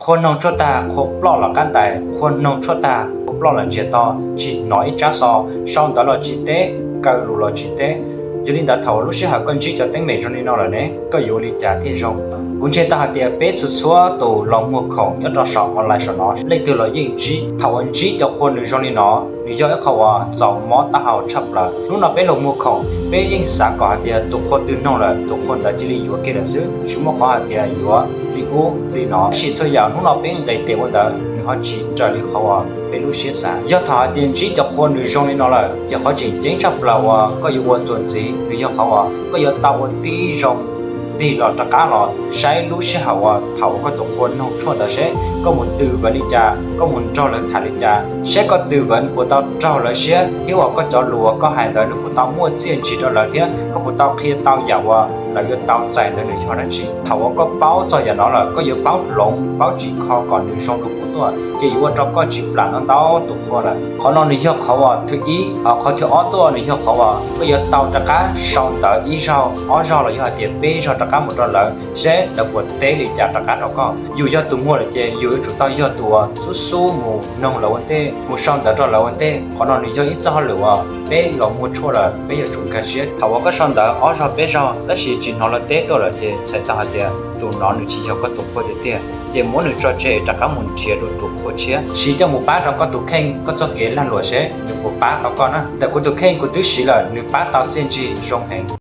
Qhua noog tshuaj tag qhua ploj los qab ntais, qhua noog tshuaj tag qhua ploj los ntsiag to, tsis hnov ib tsab xov, sau ntawv los tsis teb, kaw lus los tsis teb. Yog li ntawd thaum lub sij hawm koj ntsib cov teeb meem zoo li no lawm ne, koj yuav ua li cas thiaj zoo? Kuv ntseeg tau hais tias peb txhua txhua tus los muag khoom nyob rau saum online saum no leej twg los yeej ntsib. Thaum uas ntsib cov qhua nws zoo li no, nws yog ib qho uas txaus mob taub hau tshaj plaws. Hnub no peb los muag khoom, peb yeej xav kom hais tias tus qhua twg noog lawm tus qhua ntawd cia li yuav kiag lawm xwb, tsis muaj qhov hais tias yuav li ub li no. Tab sis txhua yam hnub no peb nqis tes ua ntawd nws ho tsis raws li qhov uas peb lub siab xav. Yog thaum hais tias ntsib cov qhua nws zoo li no lawm ces qhov tseem ceeb tshaj plaws uas koj yuav ua txuas ntxiv nws yog qhov uas koj yuav tau ua tib zoo tig los rov qab los saib lub sij hawm uas thaum uas koj tus qhua noog tshuaj ntawd seb koj mus twv vawv li cas, koj mus nrog lawv tham li cas, seb koj twv vawv puas tau raug lawv siab thiab uas koj cov lus uas koj hais ntawd nws puas tau muaj txiaj ntsig rau lawv thiab koj puas tau qhia tau yam uas lawv yuav tau txais ntawd nws yog dab tsi. Thaum uas koj paub txog yam no lawm koj yuav paub hloov paub tsim kho kom nws zoo dua qub tuaj ces yuav ua rau koj tsis plam ntau ntau tus qhua lawm. Qhov no nws yog qhov uas thib ib. Qhov thib ob tuaj nws yog qhov uas koj yuav tau rov qab sau ntawv ib zaug ob zaug los yog hais tias peb zaug rov qab mus rau lawv seb lawv puas teb li cas rov qab rau koj. Yus yog tus muag lawm ces yus yuav tsum tau yog tus uas xub xub mus noog lawv ua ntej, mus sau ntawv rau lawv ua ntej. Qhov no nws yog ib txoj hauj lwm uas peb los muag tshuaj lawm peb yuav tsum nkag siab. Thaum uas koj sau ntawv ob zaug peb zaug tab sis tsis hnov lawv teb tuaj lawm ces txhais tau hais tias tus no nws tsis yog koj tus qhua tiag tiag, ces muab nws tso tseg rov qab mus nrhiav dua tus qhua tshiab, siv coj mus pab rau koj tus kheej koj txoj kev lag luam seb nws puas pab tau koj na. Ntawm kuv tus kheej kuv twb siv lawm nws pab tau txiaj ntsig zoo heev.